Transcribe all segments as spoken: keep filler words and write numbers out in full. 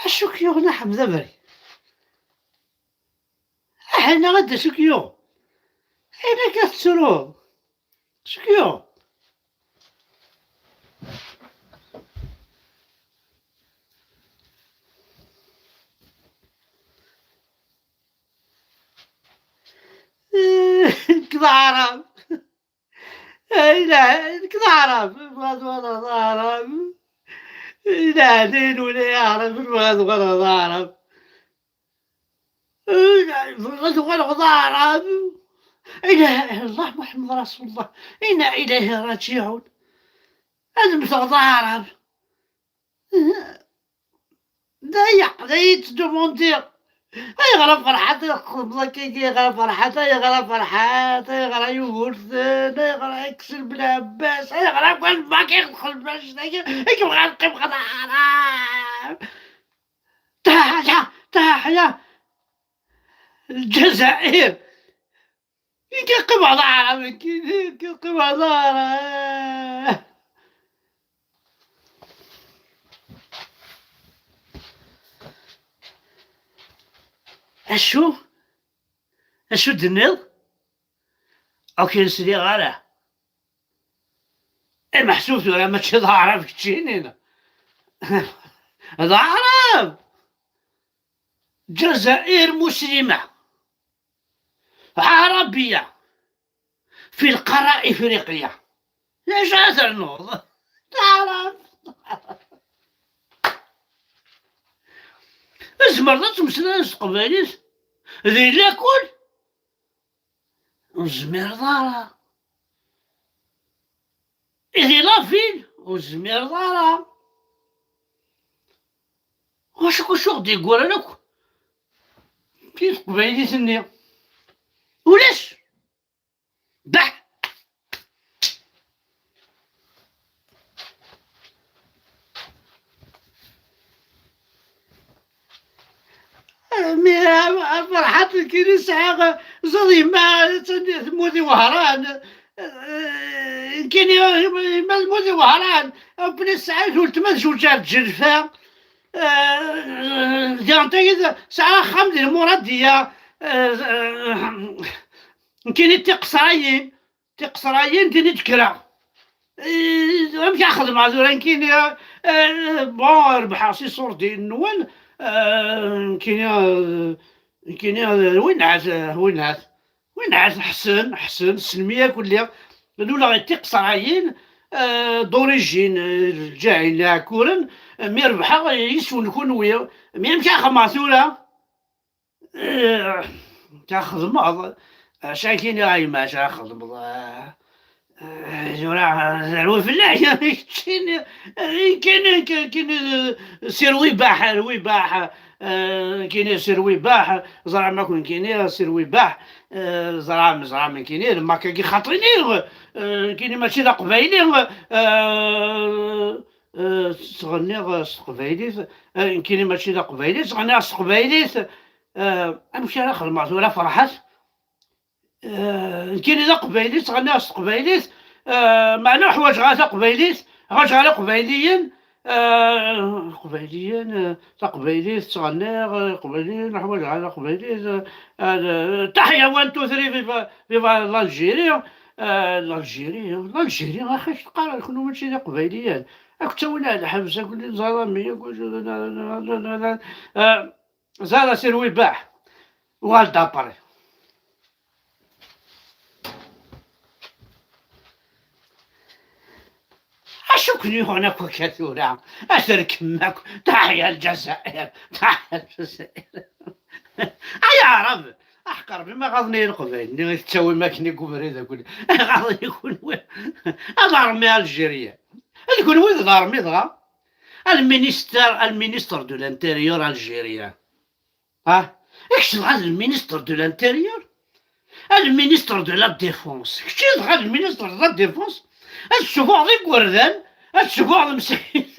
Acu k-yuɣen a Ḥmed Abri? Aḥna ad d-acu k-yuɣ? Ayen akka tettruḍ? Acu k-yuɣ? Nekk d aɛrab. Ay la, nekk d aɛrab. Bɣa ad walaɣ d aɛrab. Ay la, d ayen ula aɛrab, bɣa ad walaɣ d aɛrab. Bɣiɣ ad uɣaleɣ d aɛrab. La ilaha illallah Muḥemmed Rasulullah. Inna ilahi raǧiɛun. Ad mmteɣ d aɛrab. D aya, d aya i ttdumundiɣ. Ayɣer a Ferḥat i txedmeḍ akkagi? Ayɣer a Ferḥat? Ayɣer a Ferḥat? Ayɣer a Yugurten? Ayɣer a Aksel Belɛebbas? Ayɣer akk a lbak i txedmeḍ annect-agi? I yebɣa ad qqimeɣ d aɛrab. Taḥya, taḥya Lezzayer! Nekk qqimeɣ d aɛrab, nekk, nekk qqimeɣ d aɛrab. Acu? Acu d-tenniḍ? Ur k-sliɣ ara. Ay meḥsub tura mačči d aɛrab keččini? D aɛrab! Ǧazair muslima, ɛarabiya, fi lqara ifriqiya. D acu ara ternuḍ? D aɛrab! Tzemreḍ ad tmeslayeḍ s teqbaylit di lakul? Ur tezmireḍ ara. I di la ville, ur tezmireḍ ara. Wacu, wacu ɣ-d-yegguran akk di teqbaylit-nni? Ulac! Bah! Mi a, a Ferḥat nekkini sɛiɣ, ẓer yemma, attan temmut i Wehran. Eh, nekkini yemma temmut i Wehran. Bni tesɛa-t weltma tezweǧ ar Ǧelfa. Eh, diɣen tagi tesɛa axxam di Lmuradiya. Eh, eh, nekkini d tiqeṣrayin. Tiqeṣrayin din i d-kkreɣ. Eh, amek ara xedmeɣ tura nekkini? Eh, bon, rebḥeɣ s iṣurdiyen-nwen. Eh, nekkini, eh, nekkini, eh, winɛat, eh, winɛat. Winɛat ḥsen, ḥsen, ssnem-iyi akk lliɣ. Luleɣ i tiqeṣrayin, eh, d'origine, eh, lǧahin n Iɛekkuren, eh, mi rebḥeɣ, eh, yis-wen kunwi. Mi amek ara xedmeɣ tura? Eh, taxedmeḍ, acu akini a yemma, acu ara xedmeḍ? Eh, eh, tura, terwi fell-ak, keččini, eh, kini, kini, kini, eh, si Rwibaḥ, Rwibaḥ, eh, kini si Rwibaḥ, ẓram akk nekkini si Rwibaḥ, eh, ẓram, ẓram nekkini, lmakagi xaṭini, eh, kini mačči d aqbayli, eh, eh, ttɣenniɣ s teqbaylit, eh, nekkini mačči d aqbayli, ttɣenniɣ s teqbaylit, Eh, amek ara xedmeɣ tura, Ferḥat? Eh, nekkini d aqbayli, ttɣenniɣ s teqbaylit, eh, meɛna ḥwaǧeɣ ara taqbaylit, ḥwaǧeɣ ara iqbayliyen, eh, iqbayliyen, eh, taqbaylit ttɣenniɣ, eh, iqbayliyen, ḥwaǧeɣ ara taqbaylit, eh, eh, taḥya, one, two, three, viva, viva l'Algérie, eh, l'Algérie, l'Algérie, axi teqqar, kunwi mačči d iqbayliyen, akk ttawin ar lḥebs, akk d iẓalami, akk, eh, Zara si Rwibaḥ, uɣal-d après. Acu ken-yuɣen akk akka tura? Ad terkem akk, taḥya Lezzayer, taḥya Lezzayer. Ay Aɛrab, aḥeqq Rebbi ma ɣaḍen-iyi Leqbayel-nni i tettawim akken i ubrid akk, ɣaḍen-iyi kunwi. Ad armi Algérien. D kunwi d l'armée dɣa? Al ministre, al ministre de l'intérieur algérien. Ah, kečč dɣa d le ministre de l'intérieur, a le ministre de la défense, kečč dɣa d le ministre de la défense, ad tesbuɣeḍ igerdan, ad tesbuɣeḍ msakit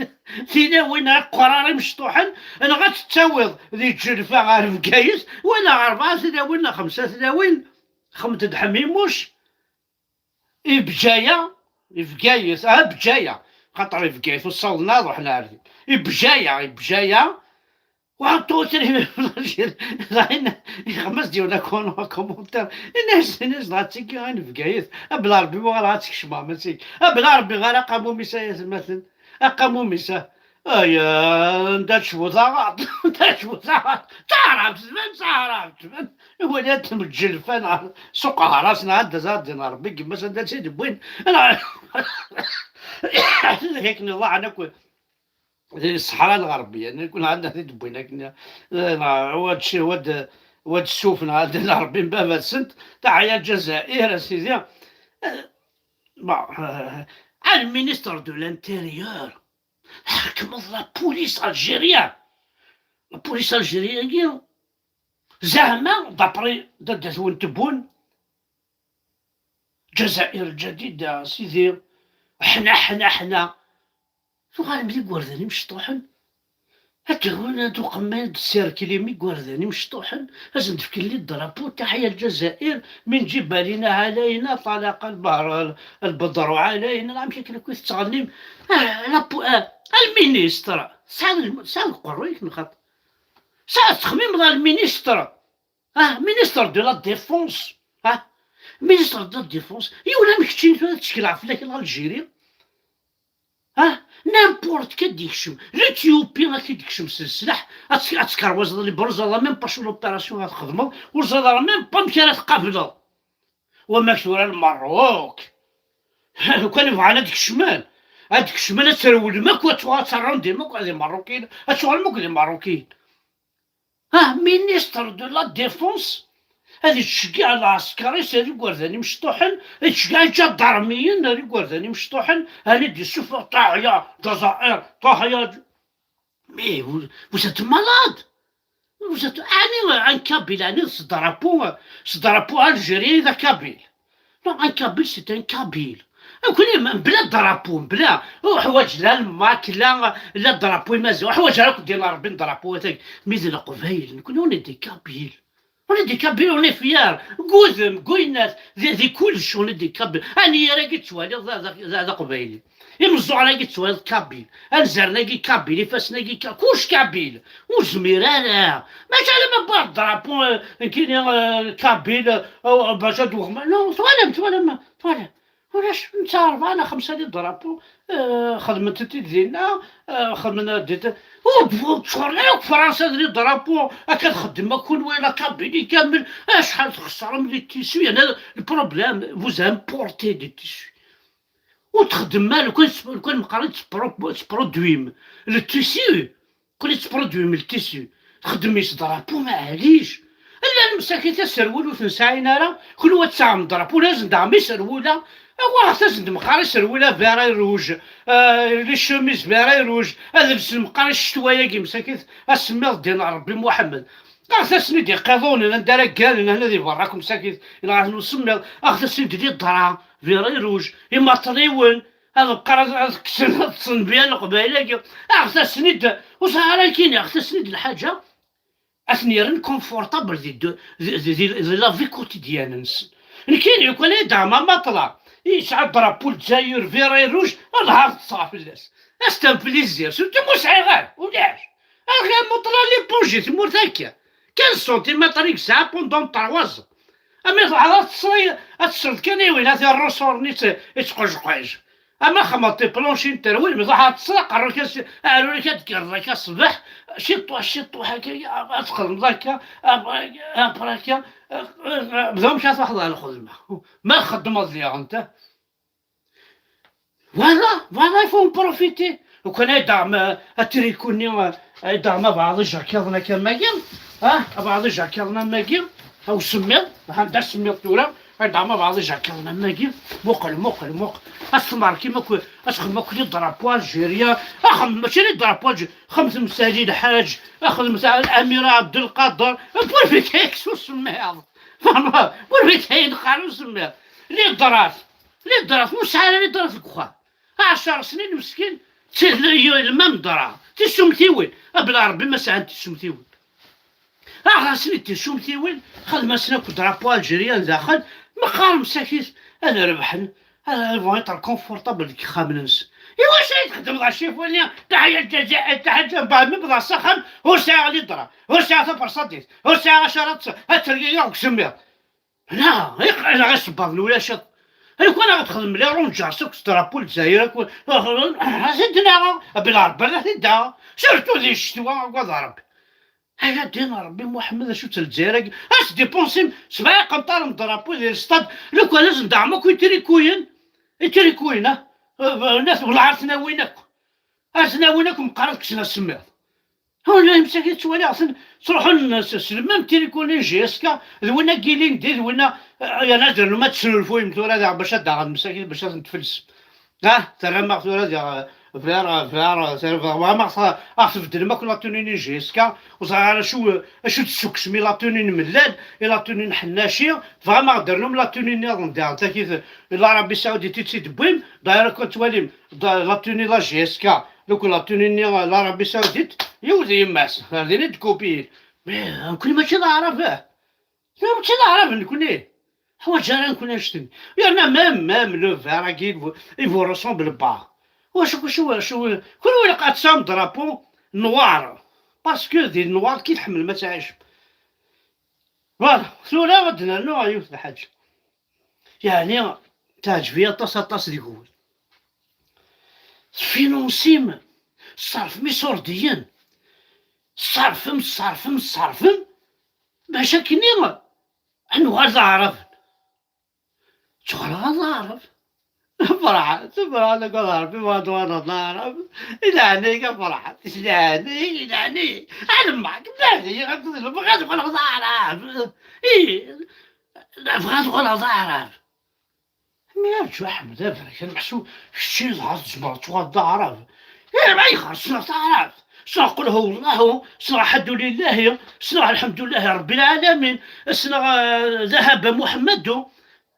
tilawin, aqrar imecṭuḥen, neɣ ad tettawiḍ di Ǧelfa ɣer Bgayet, wala ɣer rebɛa tlawin neɣ xemsa tlawin, xemt-d Ḥmimuc, i Bgaya, i Bgayet, ah, Bgaya, xaṭer i Bgayet ur ssawḍen ara ad ruḥen ar din. I Bgaya, i Bgaya, وعطوتني ضاين يغمز ديونا كون كومونتير. الناس الناس ضغط تيكي غير في كايت. ابلا ربي ما راه تكشما ماشي. ابلا ربي غير قاموا ميسا يا زماتن. اقاموا ميسا. ايا انت تشوف زغط. انت تشوف زغط. تعرف زمان، تعرف زمان. ولات متجلفان سوق هراسنا عند زاد دينار بيك مثلا دا سيدي بوين. انا هيك الله عنك. Di Ṣṣeḥra Lɣerbiya, nekk عندنا تيدبوين akken، آه، واد ش-، واد، واد السوف عندنا ربي مبابا سنت، تاع يا الجزائر، أ سيدي. آه، bon، آه، آه، le ministre de l'intérieur، تحكم la police algérienne. La police algérienne، زعما d'après دادات ونتبون، الجزائر الجديدة، سيدي، حنا، حنا، حنا. Tuɣalem d igerdan imecṭuḥen. Akka win ad uqemmal d sirkli mi igerdan imecṭuḥen, ad sen-d-fken les drapeaux, تحيا الجزائر، من جبالنا علينا، طلق البحر البدر علينا، amek akken akk i tettɣennim. Ah, la po-, ah, a le ministre, tesɛiḍ, tesɛiḍ uqerruy-ik neɣ xaṭi? Tesɛiḍ ttxemmimeḍ a le ministre? Ah, ministre de la défense. Ah, ministre de la défense. Yiwen am keččini tura ad ttekleɣ fell-ak l'Algérie. Ah, n'importe qui ad d-yekcem. L'Éthiopie ad k-id-yekcem s leslaḥ, ad tt-, ad tkerwazeḍ les bras, ur ẓriḍ même pas شنو l'opération ad txedmeḍ, ur ẓriḍ ara même pas amek ara tqableḍ. Wama tura Lmerruk. Lukan bɣan ad d-kecmen, ad d-kecmen, ad trewlem akk, ad tuɣal, ad terrundem akk d Imerrukiyen, ad tuɣalem akk d Imerrukiyen. Ah, ministre de la défense, ad yettceggiɛ lɛesker-is ar igerdan imecṭuḥen, ad yettceggiɛ iǧadarmiyen ar igerdan imecṭuḥen, ad d-yessufeɣ تحيا الجزائر, تحيا. Mais vous, vous êtes malade. Vous êtes, ɛni un kabyle, ɛni s drapeau, s drapeau algérien i d akabyle? Non, un kabyle, c'est un kabyle. Akk-, mebla drapeau, mebla, ur ḥwaǧ la lmak, la, la drapeau imaziɣ, ur ḥwaǧ ara akk din Rebbi n drapeau atag. Mi d Leqbayel, nekkni on est des kabyles. On est des kabyles, on est fiers. Deg udem, deg uyennat, di, di kullec, on est des kabyles. Anyir-agi tettwaliḍ d, d, d, d aqbayli. Imeẓẓuɣen-agi tettwaliḍ kabyle. Anzaren-agi kabyle, ifassen-agi ka-, kullec kabyle. Ur zmir ara. Mačči alamma wwiɣ drapeau, euh, nekkini, euh, kabyle, euh, bac ad wexma. Non, twalam, twalam, twalam. Ulac, netta rebɛa neɣ xemsa di drapeau, euh, xedmen-tent-id dinna, euh, xedmen di t-, ur d-, ur d-ččuren ara akk Fransa d les drapeaux, akka txeddem akk kunwi la Kabylie kamel, acḥal txeṣrem les tissus, yerna le problème, vous importez des tissus. Ur txeddmem ara, lukan s-, lukan meqqar i tettpro-, tettproduim le tissu, kul i tettproduim le tissu, txeddmem s drapeau, maɛlic. Llan msakit aserwul ur ten-sɛin ara, kunwi ad tesɛem drapeau, ur asen-d-ɛem iserwula, awa aɣet-asen-d meqqar iserwula vert et rouge, euh, les chemises vert et rouge, ad lsen meqqar i ccetwa-agi msakit, asemmiḍ ddin n Rebbi Muḥemmed. Aɣet-asen-id iqiḍunen anda ara ggallen, hna di berra akk msakit, yenɣa-ten usemmiḍ, aɣet-asen-id les draps vert et rouge, imaṭriwen, ad qqar ad, ad kksen, ad ṭṭsen bien Leqbayel-agi. Aɣet-asen-id, ur sɛi ara nekkini, aɣet-asen-id lḥaǧa, ad ten-yerren confortable di, di, di, di, di la vie quotidienne-nsen. Nekkini, lukan ay d-ɛma maṭla, yesɛa drapeau Lezzayer, vert et rouge, ad ṭṭseɣ fell-as. C'est un plaisir, surtout ma ur sɛiɣ ara, ulac. Ar ɣer meṭla l'éponge, tmurt akka. Quinze centimètres i yesɛa pendant trois ans. Ami truḥeḍ ad teṣṣeḍ, ad teṣṣeḍ kan i win, ad t-irruṣur-nni yettqejqej. Ama xmeḍ ṭiplanci n terwin, mi truḥeḍ ad teṣṣeḍ aqerru-k, aɛrur-ik ad d-tegreḍ akka ṣṣbeḥ, ciṭuḥ, ciṭuḥ akka, ad txedmeḍ akka, après akka, bda amek ad truḥeḍ ɣer lxedma. Ma txeddmeḍ diɣen, ta. Voilà, voilà, il faut en profiter. Lukan ay d-aɣem atriku-nni, ay d-aɣem abeɛḍ ijerkiḍen akka am wagi, ah, abeɛḍ ijerkiḍen am wagi, a usemmiḍ, ha d asemmiḍ tura, Anda ma bɛaḍ ijakiḍen am wagi, muqel, muqel, muqel. As tmerkim akk, as xedmem akk les drapeaux algériens. Axem, mačči les drapeaux algériens. Xemtem Sali Lḥaǧ, axem Amira Abdelkader. Pourvu kayen s usemmiḍ. Pourvu kayen qqaren usemmiḍ. Les draps, les draps, ur sɛi ara les draps deg uxxam. Ɛecṛ snin meskin, le même drap. Tisumtiwin. Abla Ṛebbi ma sɛan tisumtiwin. Aɣ-asen-id tisumtiwin, xedm-asen akk drapeau algérien daxel, meqqar msakit ad rebḥen, ad vont être confortables deg yixxamen-nsen. Iwacu ay txeddmeḍ acifuni, taḥya Lezzayer, taḥya Lezzayer, mbeɛd mi wwḍeɣ s axxam, ur sɛiɣ les draps, ur sɛiɣ taferṣadit, ur sɛiɣ acu ara tt-, ad tergigiɣ deg usemmiḍ. Neɣ, iq-, neɣ isebbaḍen ulac akk. Lukan ad txedmem les rangers akk s drapeau n Lezzayer akk, ad t-id-naɣeɣ, abla Ṛebbi ad t-id-aɣeɣ. Surtout di ccetwa, agad Ṛebbi. Aya ddin Ṛebbi Muḥemmed, acu-tt Lezzayer-agi? Ad s-dépensim sebɛa iqenṭaren n drapeau di lestad, lukan ad sen-d-aɣem akk itrikuyen, itrikuyen, ah, eh, nat-, wellah ar ten-awin akk. Ar ten-awin akk meqqar ad kksen asemmiḍ. Ula imsakit ttwaliɣ-ten ttruḥun s, s le même tricot-nni J S K, d winna n yilindi, d winna, eh, yerna ad rnum ad tesnulfuyem tura daɣ bac ad d-aɣen msakit, bac ad ten-tfelsem. Ah, terram-aɣ tura diɣ, eh, vers, vers, vers, tebɣam aɣ-, aɣ-tbeddlem akk la tenue-nni J S K, ur ẓriɣ ara acu, acu d-tessukkesem i la tenue n Mellal, i la tenue n Ḥennaci, tebɣam aɣ-d ternum la tenue nniḍen diɣ, takit, L'Arabie Saoudite i tt-id-tewwim, d'ailleurs, akk ad twalim, d-, la tenue la J S K, donc la tenue-nni, euh, l'Arabie Saoudite, yiwet yemma-s, ar din i d-kupiyin. Mais, euh, nekkni mačči d Aɛrab, eh. Nekkni mačči d Aɛrab, nekkni. Ḥwaǧ ara nekkni annect-nni. Yerna même, même le vert-agi, il vous, il vous ressemble pas. Wacu, wacu, wacu, kunwi ilaq ad tesɛum drapeau noir. Parce que di noir ki tḥemmlem ad tɛicem. Voilà, tura ad d-nernu ɣer yiwet n lḥaǧa. Yeɛni, teɛǧeb-iyi aṭas, aṭas deg-wen. Tfinunsim, tṣerfem iṣurdiyen, tṣerfem, tṣerfem, tṣerfem, bac akkenni ad nuɣal d aɛraben. Ttuɣaleɣ d aɛrab. Ferḥat, ferḥat akked Ṛebbi, bɣiɣ ad uɣaleɣ d aɛrab. I leɛnaya-k a Ferḥat, i leɛnaya-k, i leɛnaya-k. Ɛelmeɣ, leɛnaya-k, bɣiɣ ad uɣaleɣ d aɛrab. Ih, bɣiɣ ad uɣaleɣ d aɛrab. Mi rǧu Ḥmed aberkan, meḥsub keččini dɣa tzemreḍ ad tuɣaleḍ d aɛrab. Ih, ayɣer? Ssneɣ taɛrabt. Ssneɣ qul huwa Allahu, ssneɣ alḥamdu lillahi, ssneɣ alḥamdu lillahi Ṛebbi lɛalamin, ssneɣ, eh, ذهب محمد,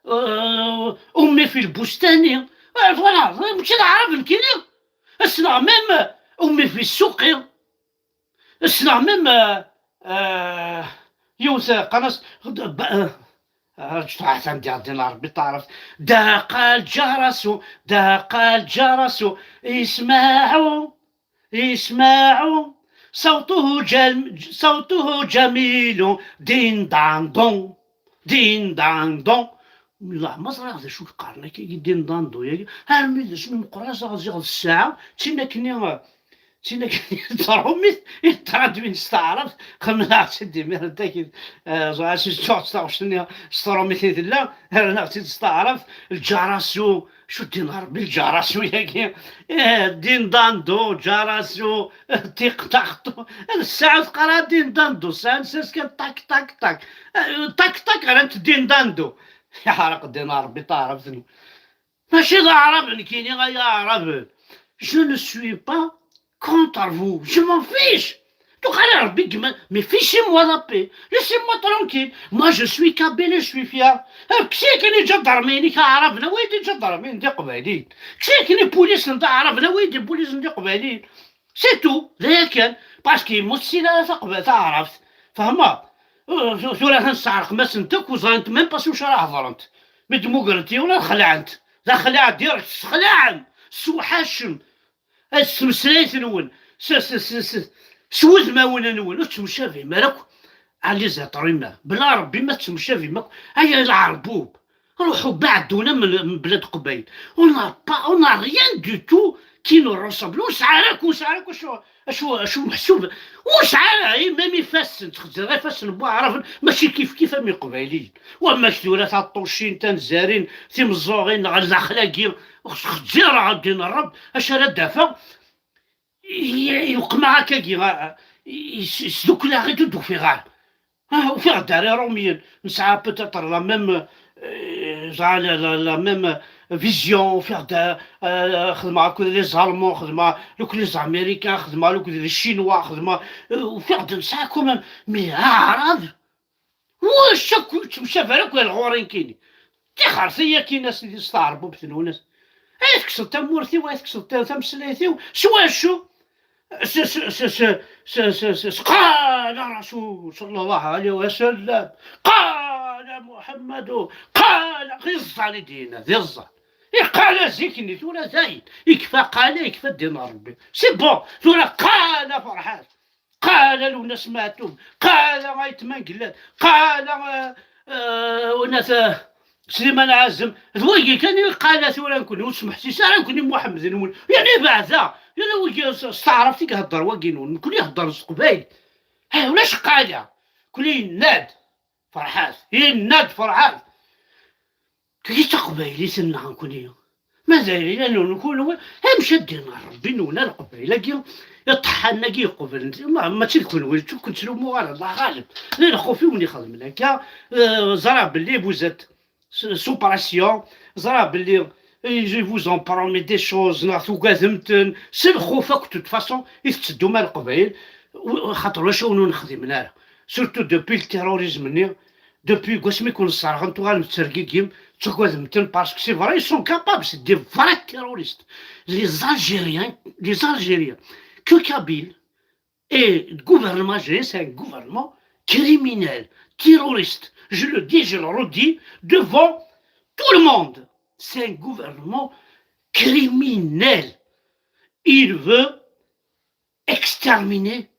eh, أمي في البستان. Eh, voilà, mačči d aɛrab nekkini. Ssneɣ même أمي في السوق. Ssneɣ même, euh, euh, yiwet, euh, qqaren-as, euh, euh, rǧut atan diɣ din Ṛebbi taɛrabt. دق الجرس, دق الجرس, اسمعوا, اسمعوا, صوته جم-, صوته جميل, دين دان دون, دين دان دون. Leɛmer ẓriɣ d acu i qqaren akka-agi, dindando-yagi, armi d asmi meqqreɣ ad ziɣ d ssaɛa, d tin akkenni, d tin akkenni n tṛumit i traduin s taɛrabt, xemmemeɣ-tt-id imir n takit, eh, ẓriɣ acu s taɣect-nni s tṛumit i tella, rniɣ-tt-id s taɛrabt, lǧarasu, acu ddin Ṛebbi lǧarasu-yagi, eh, dindando, ǧarasu, tiqtaqtu, d ssaɛa teqqar-aɣ dindando, sɛan sas kan tak, tak, tak, eh, tak, tak, rran-t dindando. Yeḥreq ddin Ṛebbi taɛrabt-nwen. Mačči d aɛrab nekkini, ay aɛraben. Je ne suis pas contre vous. Je m'en fiche. Tuɣal Ṛebbi gma, mais fichez-moi la paix. Laissez-moi tranquille. Moi, je suis kabyle, je suis fier. Eh, ksir kan iǧadarmiyen-ik aɛraben, awi-d iǧadarmiyen d iqbayliyen. Ksir kan ipulis n taɛraben, awi-d ipulis n iqbayliyen. C'est tout, d aya kan, parce que yemmut sin ara taqba-, taɛrabt, fehmeḍ? Uh, tu-, tura atan sseɛrqem-asent akk, ur ẓrant même pas s wacu ara hedrent. Mi d-mmugrent yiwen ad xelɛent. D axlaɛ direct, tessexlaɛem, tessewḥacem. S tmeslayt-nwen, s, s, s, s, s wudmawen-nwen, ur tettemcabim ara akk. Ɛli Zeṭrima, bla Ṛebbi ma tettemcabim akk, ay lɛerbub. Ruḥu beɛduna mebla d Qbayl. On n'a pas, on n'a rien du tout qui nous ressemble. Ur sɛi ara akk, ur sɛi ara akk acu, acu, acu meḥsub. Ur sɛi ara, i même ifassen, txezzir ifassen n waɛraben, mačči kif kif am iqbayliyen. Wamma tura taṭṭucin, tanzarin, timeẓẓuɣin, neɣ daxel-agi, xezzir ɣer ddin Ṛṛeb, acu ara d-afeɣ? I-, i-, uqmeɣ akkagi, a-, i-, s-, sdukleɣ-id ur d-ufiɣ ara. Ah, ufiɣ-d ara Iṛumyen, nesɛa peut-être la même, J'ai la, la, la même vision, ufiɣ-d, euh, xedmeɣ akked les Allemands, xedmeɣ akked les Américains, xedmeɣ akked les Chinois, xedmeɣ, euh, ufiɣ-d nesɛa quand même, mais aɛrab, wac akk ur yettemcabi ara akk ar ɣur-i nekkini. Tixert-iyi akkin, a sidi, s tɛerbubt-nwen, a s-, ay tekkseḍ tamurt-iw, ay tekkseḍ ta-, tameslayt-iw, s wacu? S-, s-, s-, s-, s-, s-, s-, s-, قال رسول صلى الله عليه وسلم، قال محمد، قال، d iẓẓan i d-yenna, d iẓẓan. Iqala zik-nni, tura dayen, ikfa qala, ikfa ddin n Rebbi. C'est bon, tura qala Ferḥat, qala Lwennas Meɛtub, qala Ayt Mengellat, qala, euh, euh, Unat, euh, Sliman Ɛazem, d wagi kan i qala tura nekkni, ur smeḥsis ara nekkni Muḥemmed-nwen. Yani beɛda, yani wagi s, s taɛrabt i ihedder wagi-nwen, nekkni ihedder s teqbaylit. Ha, ulac qala, nekkni yenna-d Ferḥat, yenna-d Ferḥat. Tagi d taqbaylit-nneɣ nekkni. Ma d ayla-nwen kunwi, amek ad d-yenɣ Rebbi-nwen a Leqbayel-agi, iṭeḥḥanen-agi yeqblen, ma, mačči d kunwi, ur ken-ttlumuɣ ara, Allah ɣaleb. D lxuf i wen-ixedmen akka, euh, ẓriɣ belli vous êtes s-, sous pression, ẓriɣ belli, euh, je vous en promet des choses, neɣ tugadem-ten, s lxuf akk, de toute façon, i tetteddum a Leqbayel, u-, xaṭer ulac awen ur nexdimen ara. Surtout depuis le terrorisme-nni, depuis wasmi i ken-sserɣen, tuɣalem tettergigim, tettagadem-ten, parce que c'est vrai, ils sont capables, c'est des vrais terroristes. Les Algériens, les Algériens, que kabyles, et le gouvernement algérien, c'est un gouvernement criminel, terroriste. Je le dis, je le redis devant tout le monde. C'est un gouvernement criminel. Il veut exterminer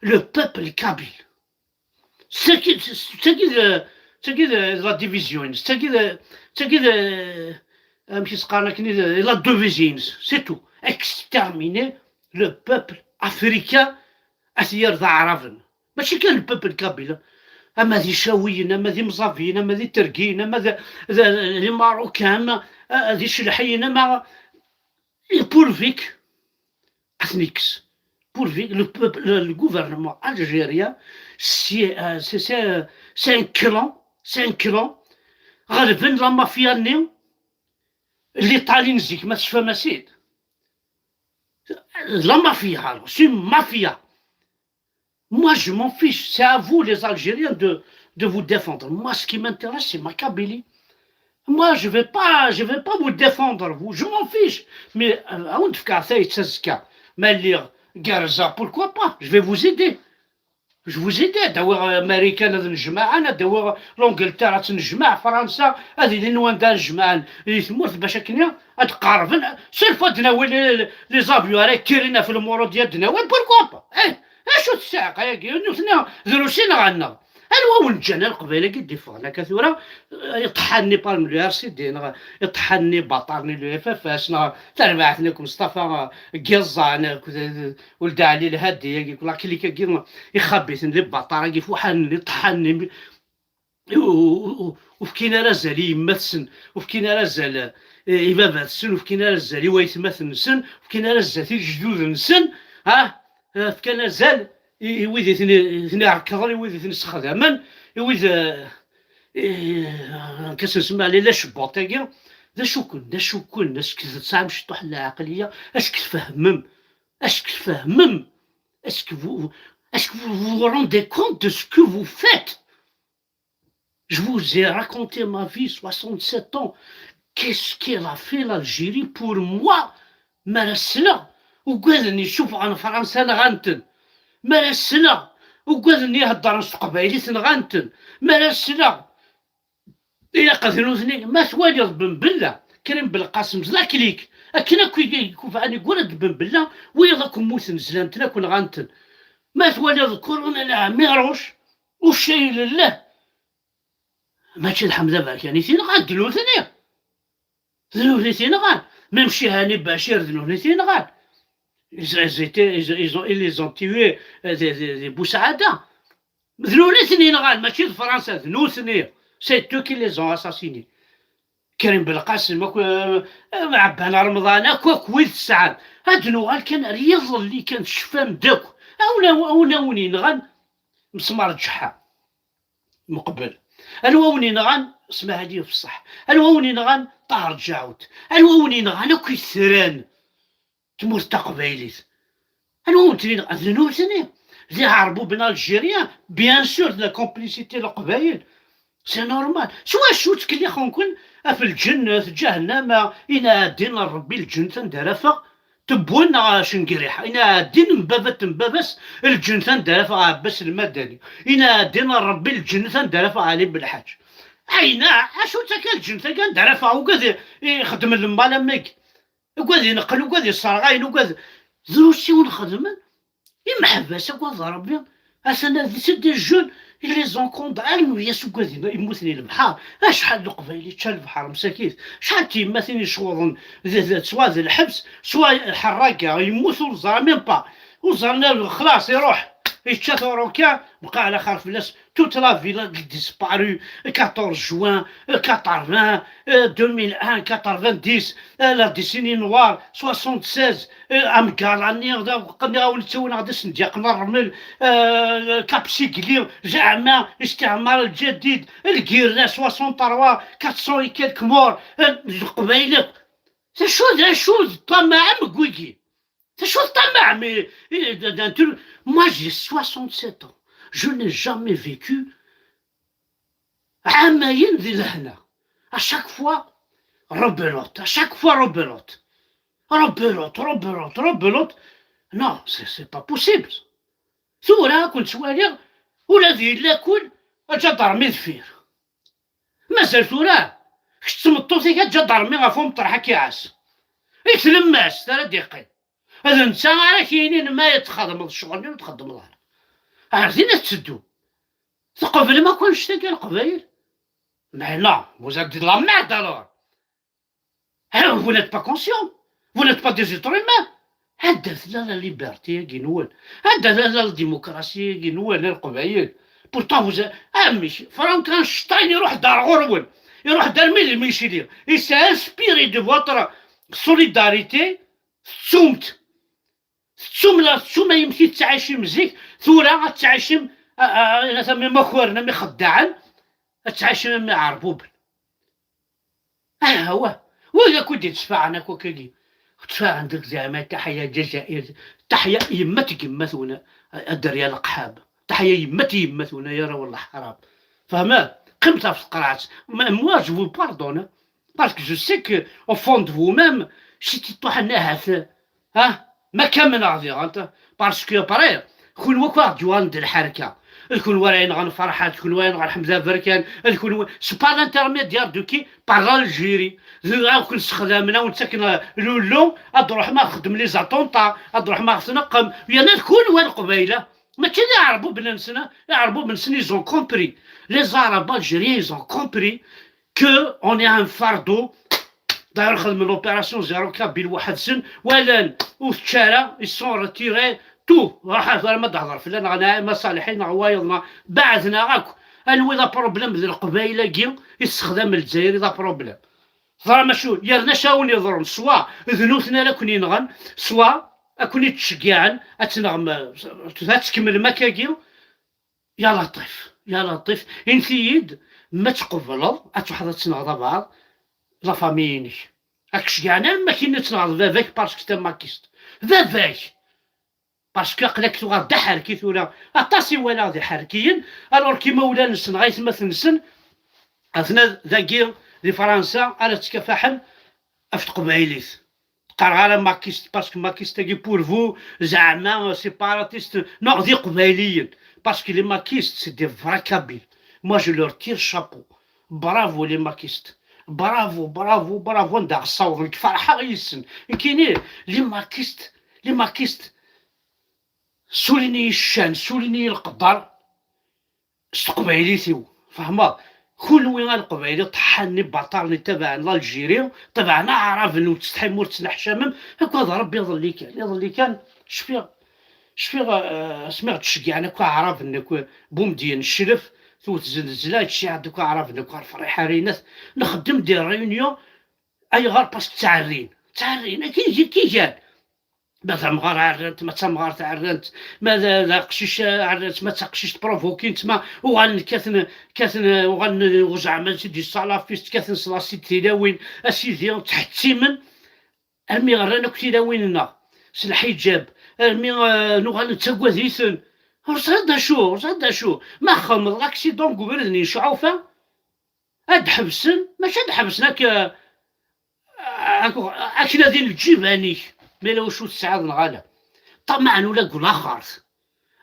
le peuple kabyle. C'est qui, c'est qui de, c'est qui de la division, c'est qui de, c'est qui de, euh, la division, c'est tout. Exterminer le peuple africain, à arabe. Mačči kan le peuple kabyle. Ama d Icawiyen, ama d Imẓabiyen, ama d Itergiyen, ama d, d, d Imarukan, ama, euh, d Icelḥiyen, ama, et pourvu que, ethniques, pourvu que le peuple, le, le gouvernement algérien, c'est, euh, c'est, c'est, c'est un clan, c'est un clan. Ɣelben la mafia-nni, l'Italie n zik, ma tecfam, a sid. La mafia, alors, c'est une mafia. Moi, je m'en fiche. C'est à vous, les Algériens, de, de vous défendre. Moi, ce qui m'intéresse, c'est ma Kabylie. Moi, je vais pas, je vais pas vous défendre, vous. Je m'en fiche. Mais, euh, awen-d-fkeɣ tayet azekka. Ma lliɣ gerrzeɣ, pourquoi pas? Je vais vous aider. Je vous aide. Ad awiɣ, euh, Marikan ad nejmaɛen, ad awiɣ l'Angleterre ad tt-nejmaɛ, Fransa, ad ilin wanda ad jemɛen di tmurt bac akken ad qerben. Seule fois ad nawi les, les avions ara yettirin ɣef lmurud ad d-nawi, pourquoi pas? Eh, acu tesɛiq-agi? Nutni drus i nɣan-nneɣ. Anwa wen-ǧǧan a Leqbayel-agi d-iffɣen akka tura? Eh, iṭeḥḥan-nni parmi le R C D, neɣ iṭeḥḥan-nni baṭar-nni le F F S, neɣ tarbaɛt-nni akked Mustafa, eh, Giẓan, akked, eh, Uld Ɛli Lhadi-agi, la clique-agi, ixabiten, les bâtards-agi, fuḥanen, iṭeḥḥanen, u-, u-, u-, ur fkin ara azal i yemma-tsen, ur fkin ara azal, eh, i baba-tsen, ur fkin ara azal i waytmaten-nsen, ur fkin ara azal i lejdud-nsen, ah, eh, fkan azal i, i wid i ten-, i ten-irekḍen, i wid i ten-issexdamen, i wid, eh, eh, akka s-nsemma ɛli la cebbuṭ-agi. D acu-ken, d acu-ken, est-ce que tesɛam ciṭuḥ n lɛeqliya? Est-ce que tfehmem? Est-ce que tfehmem? Est-ce que vous, est-ce que vous vous rendez compte de ce que vous faites? Je vous ai raconté ma vie, soixante-sept ans. Qu'est-ce qu'elle a fait l'Algérie pour moi? Mi ara ssneɣ, ugaden yessufɣen Fransa nɣan-ten. Mi ara ssneɣ, ugaden iheddren s teqbaylit nɣan-ten. Mi ara ssneɣ, ilaq d nutni, ma twaliḍ Ben Bella, Krim Belqasem, d la clique, akken akk i, i ikufɛen, igura-d Ben Bella, wiyaḍ akk mmuten, zlan-ten akk, nɣan-ten. Ma twaliḍ Colonel Ɛmiruc, uccay lellah, mačči d Ḥemd Aberkan i t-inɣan, d nutni. D nutni i t-inɣan. Même Cihani Bacir, d nutni i t-inɣan. Ils, ils étaient, ils, ils ont, ils les ont tués, euh, des, des, des Bousaada. D nutni i ten-inɣan, mačči d Fransa, d nutni. C'est eux qui les ont assassinés. Krim Belqasem, akk, euh, Ɛebban Remḍan, akk, akk wid tesɛam. Ad nuɣal kan ar yiḍelli kan, tecfam-d akk. Awen, awen, awen yenɣan Mesmar Ǧeḥḥa. Meqbel. Anwa awen yenɣan? Smahel-iyi ɣef ṣṣeḥ. Anwa wen-inɣan? Ṭaher Ǧaɛut. Anwa wen-inɣan akk itran tmurt taqbaylit? Anwa wen-ten-inɣan? D nutni. D iɛerbuben algériens, bien sûr, de la complicité n Leqbayel. C'est normal. S wacu ttkellixen-ken ɣef lǧennet, ǧahennama, inaɛdin n Ṛebbi lǧennet anda ara ffeɣ? Tewwen neɣ cengriḥ? Inaɛdin n baba-t n baba-s lǧennet anda ara ffeɣ Ɛebbas Lmadani? Inaɛdin n Ṛebbi lǧennet anda ara ffeɣ Ɛli Belḥaǧ? Ayna, acu-tt akka lǧennet-agi anda ara ffeɣ? Ugad i-, ixeddmen lemmal am wagi. Ugad ineqqen, ugad isserɣayen, ugad drus i wen-xedmen. Imeḥbas, agad Ṛebbi. Atan ad, c'est des jeunes, ils les encombrent. Almu yas ugad-in, yemmuten i lebḥer. Acḥal n Leqbayel yečča lebḥer msakit. Acḥal n tyemmatin yecɣuḍen d, d, swa d lḥebs, swa ḥerraga, yemmut ur ẓran même pas. Ur ẓran ara, xlas, iruḥ. Yečča turuka, bqa ɛla xir fell-as. Toute la vie, la disparu. Quatorze juin, quatre-vingts, deux mille un, quatre-vingt-dix, la décennie noire, soixante-seize, amgar-nni, qqen-aɣ-d asendyaq n ṛṛmel, Cap Sigli, zeɛma, istiɛmar lǧadid, lgirra, soixante-trois, quatre cents et quelques morts, Leqbayel akk. D acu, d acu d ṭṭamaɛem deg wigi? D acu d ṭṭamaɛem? I, i, d, d, d, moi, j'ai soixante-sept ans. Je n'ai jamais vécu ɛamayen di lehna. À chaque fois, rebelote. À chaque fois, rebelote. Rebelote, rebelote, rebelote. Non, c'est, c'est pas possible. Tura, ad ken-ttwaliɣ, ula d yella-ken aǧadarmi deffir. Mazal tura, kečč d tmeṭṭut-ik aǧadarmi ɣef umeṭreḥ ad k-iɛass. I tlemmast ara d-iqqim. D netta ara k-yinin ma txedmeḍ ccɣel-nni ur txeddmeḍ ara. Ar din ad teddu. Tqeblem akk annect-agi a Leqbayel? Mais non, vous êtes de la merde alors. Hein, vous n'êtes pas conscient. Vous n'êtes pas des êtres humains. Anda tella la liberté-agi-nwen? Anda tella la démocratie-agi-nwen a Leqbayel? Pourtant, vous êtes, amek Frankenstein iruḥ-d ar ɣur-wen, iruḥ-d armi d Michili, il s'est inspiré de votre solidarité. Tettum-t. Tettum, la tettum ayen i tettɛicim zik, tura ad tettɛicim, a, a, a, am imakaren, am ixeddaɛen, ad tettɛicim am iɛerbuben. Ah, wa, wid akk i d-ittfaɛen akk akkagi. Ttfaɛen deg zeɛma taḥya Ǧazair, taḥya yemma-t yemma-twen, a, a Dderya Leqḥab. Taḥya yemma-t yemma-twen, ay arraw n leḥram. Fehmeḍ? Qqimet ɣef tqerɛet. Ma, moi, je vous pardonne, parce que je sais que, au fond de vous-même, si tituḥen ahat, ha? Ma kamneɣ diɣen, parce que après, kunwi akk aɣ-d-yuɣalen d lḥerka. D kunwi ara yenɣen Ferḥat, d kunwi ara yenɣen Ḥmed Aberkan, d kunwi, c'est par l'intermédiaire de qui? Par l'Algérie. D, ad ken-sexdamen, ad wen-ttaken lullu, ad d-truḥem ad txeddmem les attentats, ad d-truḥem ad ɣ-tneqqem. Yerna d kunwi a Leqbayel, mačči d iɛerbuben-nsen, iɛerbuben-nsen, ils ont compris. Les Arabes algériens, ils ont compris que on est un fardeau. D'ailleurs, xedmen l'opération Zéro Kabyle weḥd-sen, walan ur tečči ara, ils sont retirés, tout. Ruḥ, tura ma d-hḍer fell-aneɣ, neɣ Naɛima Saliḥi, neɣ wayeḍ, neɣ beɛden-aɣ akk. Anwa i d aproblème d Leqbayel-agi i tessexdam Lezzayer i d aproblème? Teẓram acu, yerna acu ara wen-yeḍrun, swa d nutni ara ken-yenɣen, swa ad ken-id-ttceggiɛen ad tenɣem, ad tkemmlem akkagi. Ya Laṭif, ya Laṭif, init-iyi-d ma tqebleḍ ad truḥeḍ ad tenɣeḍ abeɛḍ la famille-inek. Ad k-ceggɛen arma kini ad tenɣeḍ baba-k parce que d amakist. Baba-k! Parce que aql-ak tuɣal d aḥerki tura. Aṭas i walaɣ d iḥerkiyen, alors que imawlan-nsen, aytmaten-nsen, atna dagi di Fransa ara ttkafaḥen ɣef teqbaylit. Qqareɣ ara makist, parce que makist-agi pour vous, zeɛma, séparatiste, non, d iqbayliyen. Parce que les makistes, c'est des vrais kabyles. Moi, je leur tire chapeau. Bravo, les makistes. Bravo, bravo, bravo, anda ɣ-ssawḍen, nekk ferḥeɣ yis-sen. Nekkini, les makistes, les makistes, sulin-iyi ccan, sulin-iyi leqder s teqbaylit-iw. Fehmeḍ? Kunwi a Leqbayel, iṭeḥḥanen, ibaṭalen, itabaɛen l'Algérie, tabaɛen aɛraben, ur tettsetḥim, ur tettneḥcamem, akked Rebbi. Iḍelli kan, iḍelli kan, cfiɣ, cfiɣ, eh, asmi ɣ-d-ceggɛen akk aɛraben, akk Bumedyen, Cclef, tewwet zzelzla, ttciɛen-d akk aɛraben, akk ɣer Ferriḥa Raynet, nxeddem des réunions. Ayɣer? Parce que ttɛerrin, ttɛerrin, akken i gan. Ma d amɣar ɛerran-t, ma d tamɣart ɛerran-t, ma d, d aqcic ɛerran-t, ma d taqcict provokin-t, ma uɣalen kkaten, kkaten, uɣalen uzeɛma d salafist, kkaten s lasid tilawin, a sidi, ttḥettimen, armi rran akk tilawin-nneɣ s lḥiǧab, armi, eh, nuɣal nettagad-iten. Ur ẓriɣ d acu, ur ẓriɣ d acu. Ma txedmeḍ l'accident deg ubrid n Yecɛufa, ad d-ḥebsen, mačči ad d-ḥebsen ak-, ak-, akken ad in lǧiban-ik, ma yella wacu tesɛiḍ neɣ ala. Ṭṭamaɛen ula deg ulaxert.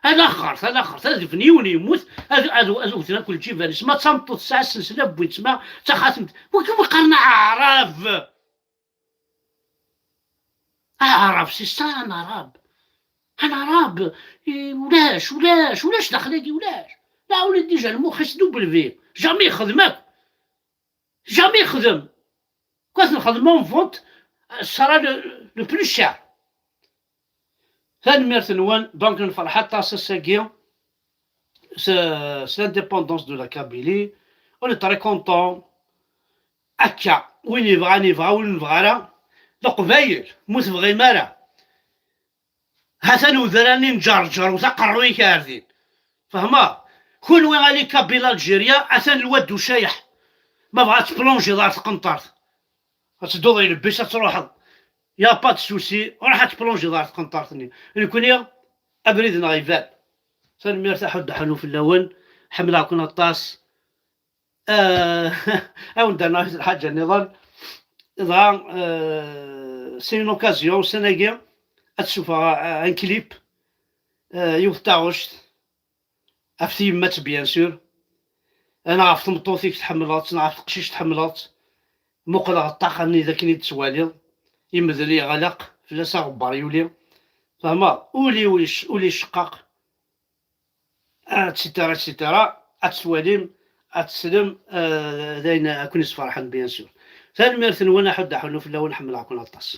Alaxert, alaxert, ad bni yiwen yemmut, ad, ad, ad wten akk lǧiban-is. Ma d tameṭṭut tesɛa sens la wwin-tt, ma d taxatemt, wigi wi qqaren aɛrab. Aɛrab, c'est ça, un arabe. Un arabe, i, ulac, ulac, ulac daxel-agi, ulac. La, ula déjà lmux-is double V. Jamais yexdem akk. Jamais yexdem. Quoi, nxedm en vente, sera le, le plus cher. Tanemmirt-nwen, donc nferḥ aṭas ass-agi s, s l'indépendance de la Kabylie. On est très content. Akka, win yebɣan yebɣa, win nebɣa ara, Leqbayel, mu tebɣim ara. Ha-t-an udrar-nni n Ǧerǧer, wet aqerruy-ik ar din. Fehmeḍ? Kunwi ali Kabyle Algérie, atan lwad d ucayeḥ. Ma bɣa ad tplonjiḍ ɣer tqenṭert, ad tedduḍ i lebbi-s ad truḥeḍ. Y a pas de souci, ruḥ ad tplonjiḍ ɣer tqenṭert-nni. Nekkni, abrid-nneɣ iban. Tanemmirt, aḥuddu aḥunnu fell-awen. Ḥemmleɣ-ken aṭas. Ah, ad wen-d-rnuɣ lḥaǧa nniḍen. Dɣa, ah, c'est une occasion, ussan-agi, ad d-ssufɣeɣ, ah, un clip, ah, yiwet taɣect, ɣef tyemmat, bien sûr, neɣ ɣef tmeṭṭut-ik tḥemmleḍ-tt, neɣ ɣef teqcict tḥemmleḍ-tt. Muqleɣ ṭṭaqa-nni d akken i d-tettwaliḍ, imdel yeɣleq, fell-as aɣebbar yuli. Fehmeḍ? Ul-iw ul-ic-, ul iceqqeq. Et cetera, et cetera. Ad twalim, ad teslem, eh, d ayen ad ken-isferḥen, bien sûr. Tanemmirt-nwen, aḥuddu aḥunnu fell-awen, ḥemmleɣ-ken aṭas.